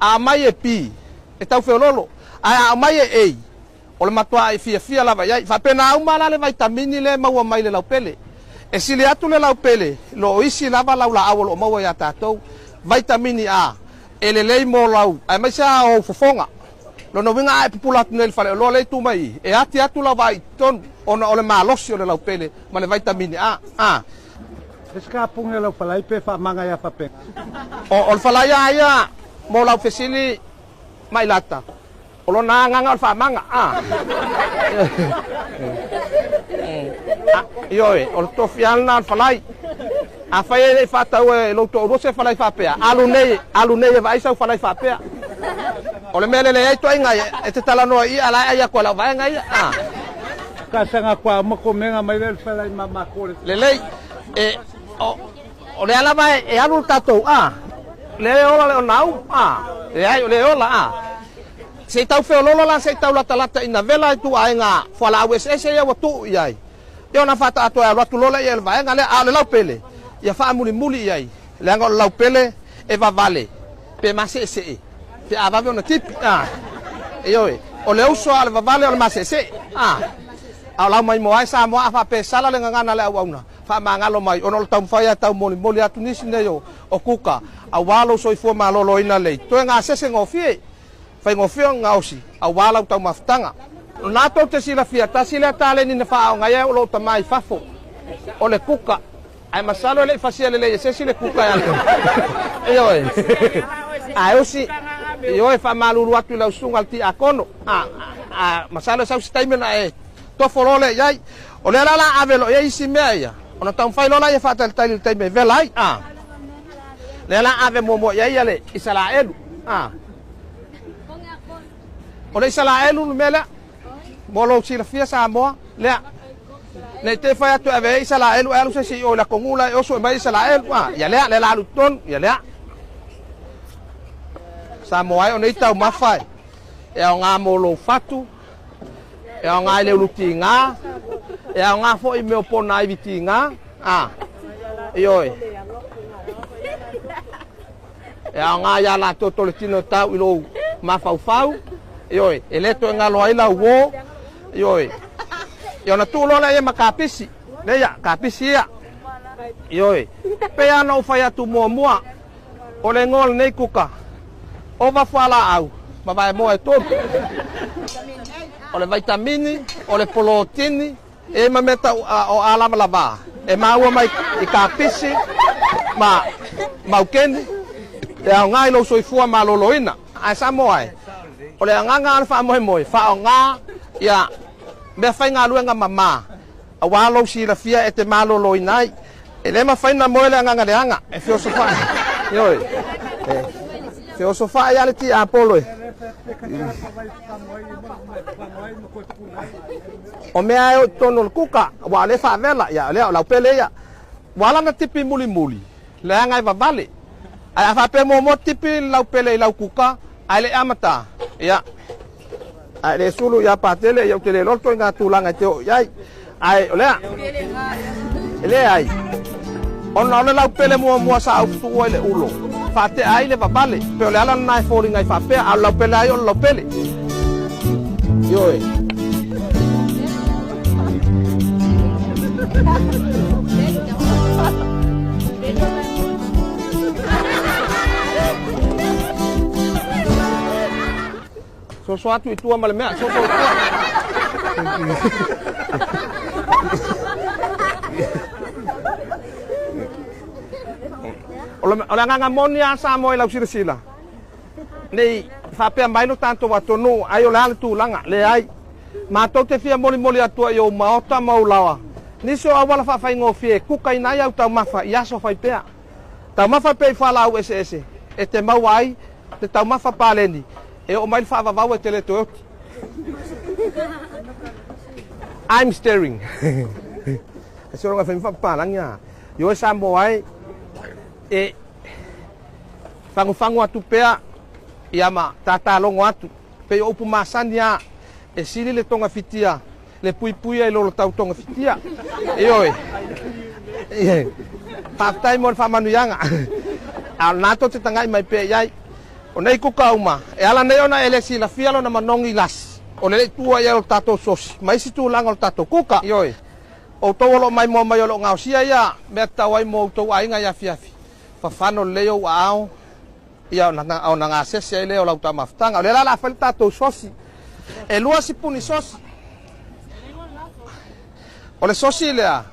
A aumai e B, e tau feoloolo, ae a aumai e A, o le matua'i fiafia lava i ai. E faapena uma la le vaitamini lea e maua mai i le laupele. E sili atu le laupele i lo isi lava laulaau o lo o maua iā tatou. Vaitamini A, e lelei mo lau, aemaise lava ou fofoga. Lona uiga a e pupula atu nei i le faleoloa lea e tu mai i i, e ati atu lau vaai i totonu ona o le malosi o le laupele ma le vaitamini A. A. E se kapuge lau falai pe faamaga ia faapena. O le falai a ia mo lau fesili Mailata, o lona agaga o le faamaga. A. Ioe, o le tofi lava lena o le falai. Afai e le i faataua e lou toalua se falai faapea, alu nei, alu nei e vaai sau falai faapea. O le mea lelei ai ituaiga ia, e te talanoa i i a la e ai atu e lau vaega ia. A. Kasaga kua uma komega mai le falai ma makou le. Lelei. E, o, o lea lava e, e alu le tatou, a. Le ola le onau, a. Leai, o le ola, a. Se i tau feololo la, se i tau latalata ina vela ituaiga fualaau eseese ia ua tuu i ai. Ia ona faataatoa e alu atu loa lea i le vaega lea, a o le laupele, ia faamulimuli i ai, leaga o le laupele e vavale pe maseesee pe a vave ona tipi. A, ioe, o le uso a o le vavale o le maseesee. A, a o lau maimoa ai Samoa a faapea e sala le gagana a le auauna, faamagalo mai, ona o le taumafai lava e taumolimoli atu nisi nei o, o kuka, aua lou soifua maloloina lei toe gasese gofie. Faigofie ona gaosi, aua lau taumafataga. O lena tou te silafia, tasi lea taleni na faaaoga ai o lou tama i fafo, o le kuka. Ae masalo e le i fasia lelei e se isi le kuka e alu. Ioe. Ae usi, ioe, faamalulu atu i lau susuga le tiakono. A, a, masalo e sau se taimi ona e tofo loa lea i ai. O lea la o le a ave loa i ai isi mea ia, ona taumafai loa lea e faatalitali i le taimi e vela ai. A. Lea la ave muamua i ai ia le Isaraelu. A. O le Isaraelu le mea lea. Mo lou silafia Samoa, lea. Nei te fai atu e ave ai Isaraelu e alu se isi i o i latou nuu la e oso e mai Isaraelu. A, ia lea, lea la alu i totonu, ia lea. Samoa e o nei taumafa e, e aoga mo lou fatu, e aoga i le ulu tiga, e aoga foi i mea o pona ivi tiga, a, ioe. E aoga iā latou tole tino e tau i lou mafaufau, ioe, e le toe galo ai lau uō, ioe. Ia ona tuu loa lea i ai ma kapisi, lea ia, kapisi ia, ioe. Pei lava ona ou fai atu muamua, o le igoa o lenei kuka, ova fualaau ma vaemoa e tolu. O le vaitamini, o le polotini, E ma mea tau o alavalava e maua mai i kapisi ma maukeni e aoga i lou soifua maloloina. Ae Samoa e, o le agaga o le faamoemoe, faaaoga ia mea faigaluega mama aua lou silafia e te maloloina ai. E le mafai ona moe le agaga leaga e feosofai. Ioe. E feosofai lava le tiapolo e. O mea e o i totonu o le kuka, aua o lea e faavela, ia o lea o lau pele ia. Ua ala ona tipi mulimuli, leaga e vavale. Ae a faapea muamua tipi le lau pele i lau kuka, ae le i amata, ia, ae le sulu ia Patele, ia ou te le iloa le ituaiga tulaga e te oo i ai. Ae o lea, e leai, ona o le lau pele muamua sa ou tuua i le ulo, faatea ai le vavale, pei o le ala lena e foliga ai faapea, a o le lau pele lava ia o le lau pele. Ioe. Soso atu i tua ma le mea, soso i tua. O le agaga moni lava Samoa i lau silasila, nei faapea mai lo tatou atunuu ai o le a le tulaga, leai. Matou te fia molimoli atu ai i ou maota ma ou laoa nisi o auala faafaigofie e kukaina ai au taumafa i aso fai pea. Taumafa pea i fualaau eseese e te maua ai te taumafa paleni e oo mai le faavavau e te le toe oti. I'm staring. E se ronga fai whakapālangi a. Ioe Samoa e, e fagufagu atu pea ia ma tātālogo atu. Pei o upu masani a e sili le togafitia le puipuia i lo le tau togafitia. Ioe. Faafetai mo le faamanuiaga. A o lena tou te tagai mai pea i ai. O nei kuka uma, e ala nei ona e le silafia lona manogi lasi, o le le i tuua i ai o le tatou sosi ma isi tulaga o le tatou kuka. Ioe, o outou o lo o maimoa mai o lo o gaosia ia mea tatau ai mo outou aiga i afiafi, fafano lelei ou aao, ia ona gasese ai lea o lau taumafataga. O lea la o le a fai le tatou sosi. E 2 sipuni sosi. O le sosi lea,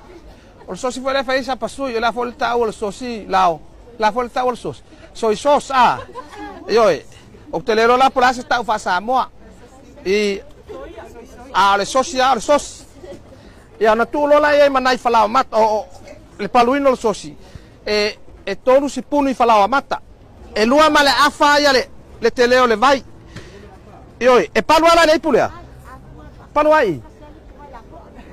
o le sosi foi lea e fai ai sapasui, o le a foi le tau o le sosi lao, o le a foi le tau o le sosi, soy sauce a. Ioe, ou te le iloa la po o le a se tau faa-Samoa i, a o le sosi lava o le sosi. Ia ona tuu loa la i ai ma nai falaoa mata, o le paluina o le sosi, e 3 sipuni falaoa mata. E 2 ma le afa ia le tele o le vai. Ioe, e palu lava la i le ipu lea? Palu ai i?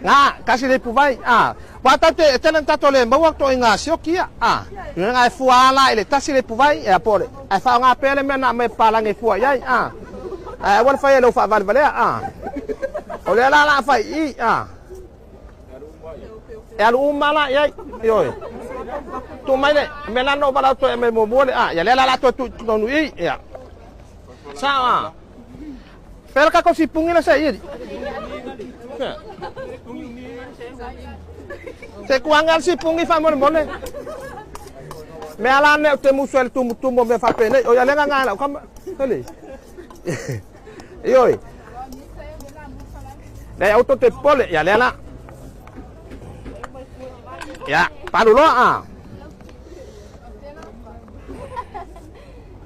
Nga, kasi le ipu vai. A, wa tau te, e tele na tatou le maua toaiga sioki ia. A, ina e fua ala i le tasi le ipu vai, e a po o le, ae faaaoga pea le mea na aumai e papalangi e fua i ai. A, ae aua le fai ai lou faavalevalea. A, o lea la o le a fai i i. A, e alu uma la i ai. Ioe. Tuu mai le mea la na ou valaau toe aumai muamua le a. Ia lea la o le a toe tuu i totonu i i. Ia. Sao a. Fea le tatou sipungi lea se i alii. Se kuaga le sipungi faamolemole. Mea la nei ou te musu ai le tumutumu o mea faapenei. O ia le agaga e lau kama. Sole. Ioe. Leai aua tou te popole. Ia lea la. Ia, palu loa a.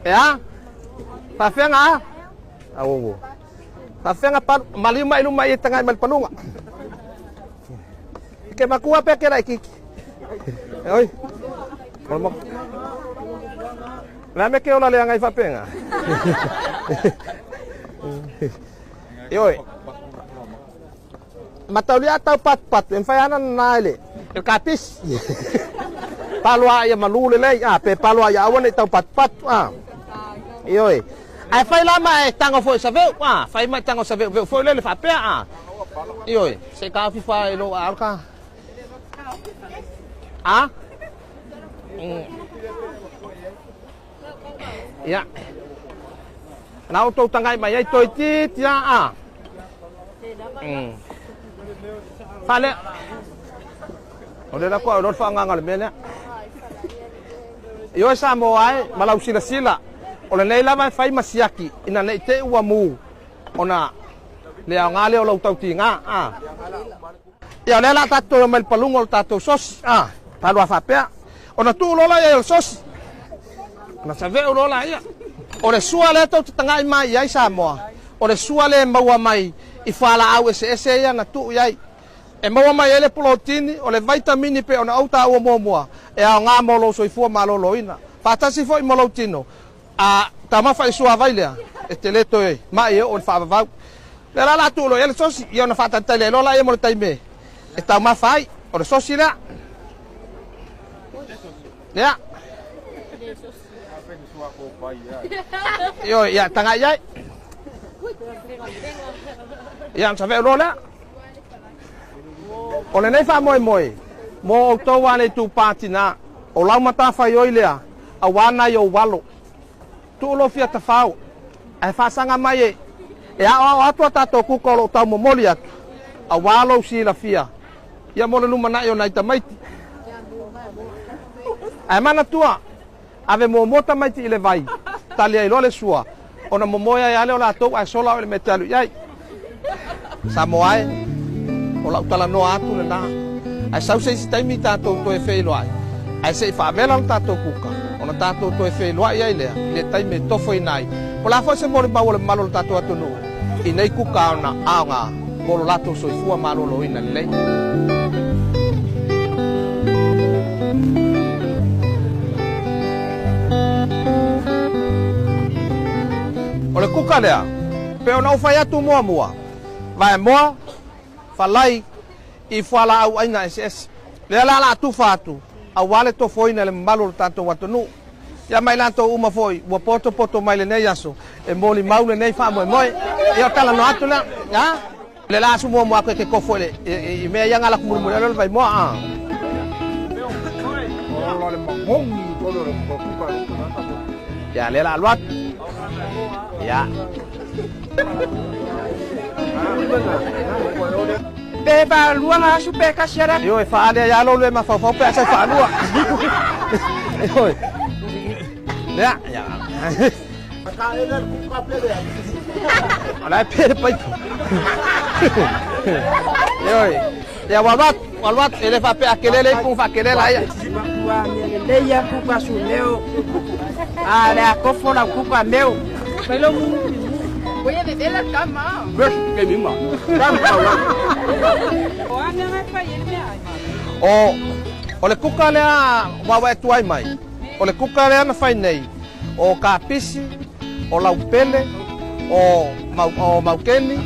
Ea? Faafeaga a? Auau. Faafeaga palu, maliu mai luma i tagai mai le paluga. Ke makua pe ke laititi. Oi. La me ke ola le agai faapenga. Ioe. Mataulia tau patupatu, e mafai lava ona nana i le kapisi. Palo lava ia malu lelei, a, pe palo lava ia aua ne i tau patupatu, a. Ioe. Ae fai la ma e tago foi i saveu, a, fai ma e tago saveuveu foi lele faapea, a. Ioe, se i taofi fa i lou aao ka. A? Ia. Na outou tagai mai ai toeitiiti lava a. Fale. O le la koa o le faagaga o le mea lea. Ioe Samoa e, ma lau silasila, o lenei lava e fai ma siaki ina ne i te i ua mu ona le aoga lea o lau tautiga. A. Ia, o lea o le a tatou toe omai i le paluga o le tatou sosi, a, palu a faapea. Ona tuu loa lea i ai o le sosi, ona saveu loa laia. O le sua lea tou te tagai mai i ai Samoa, o le sua lea e maua mai i fualaau eseese ia na tuu i ai. E maua mai ai le pulotini, o le vaitamini pei ona ou taua muamua, e aoga mo lou soifua maloloina, faatasi foi ma lou tino. A taumafa i le suavai lea, e te le toe mai e oo i le faavavau. O lea la o le a tuu loa i ai le sosi, ia ona faatalitali ai loa laia mo le taimi e taumafa ai. O le sosi lea. Lea. Ioe, ia tagai i ai. Ia, ona saveu loa lea. O lenei faamoemoe, mo outou a le itupa tina, o lau matafaioi lea, aua nai ou alo. Tuu lou fia tafao, ae faasaga mai e e aoao atu a tatou kuka o lo o taumomoli atu, aua lou silafia ia mo le lumanai o nai tamaiti. Ae manatua, ave muamua tamaiti i le vai, tali ai loa le sua, ona momoe ai lava lea o latou ae sola oe i le mea e te alu i ai. Samoa e, o lau talanoa atu lena. Ae sau se isi taimi tatou toe feiloai, ae se i faavela le tatou kuka, ona tatou toe feiloai ai lea i le taimi e tofoina ai. Po o le a foi se molimau o le mamalu o le tatou atunuu i nei kuka ona aoga mo lo latou soifua maloloina lelei. O le kuka lea, pei ona ou fai atu muamua, vaemoa, falai i fualaau aina eseese. Lea la o le a tufa atu aua le tofoina i le mamalu o le tatou atunuu. Ia ma i latou uma foi ua potopoto mai lenei aso e molimau lenei faamoemoe. Ia o talanoa atu lea. A? Le la aso muamua atu e ke kofo i le i mea ia ngala kumulimuli ai le vaimoa. A. Ia lea la alu atu. Ia. Pe faalua gasu pe kasi ala. Ioe, faaali ai lava lou le mafaufau pe a sau faalua. Ioe. Lea, ia. O la e pe le paipa. Ioe. Ia ua alu atu, ua alu atu, e le faapea a kele le ipu ona faakele laia. Matua mea lelei a kuka sumeo. A le akofo lau kuka meo. O, o le kuka lea ua ua e tuai mai. O le kuka lea na fai nei, o kapisi, o laupele, o, mau, o maukeni,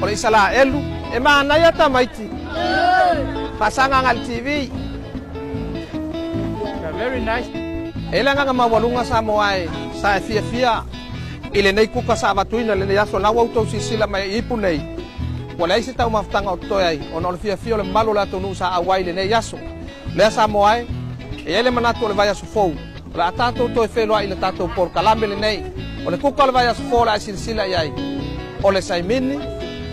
o le Isalaelu, e manaia tamaiti. Faasaga agai i le TV. Very nice. E le agaga maualuga Samoa e sa e fiafia i lenei kuka sa avatuina i lenei aso. O lena ua outou silasila mai i ipu nei, ua leai se taumafataga o totoe ai ona o le fiafia o le mamalu o le atunuu sa auai i lenei aso. Lea Samoa e, e i ai le manatu o le vaiaso fou, o le a tatou toe feiloai i le tatou polokalame lenei. O le kuka o le vaiaso fou o le a e silasila i ai, o le saimini,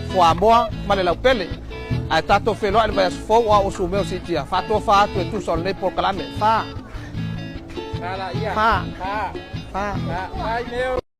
fuamoa ma le laupele. Ae tatou feiloai i le vaiaso fou o au o Sumeo Siitia, faatofa atu e tusa o lenei polokalame. Fa. Fa. Fa.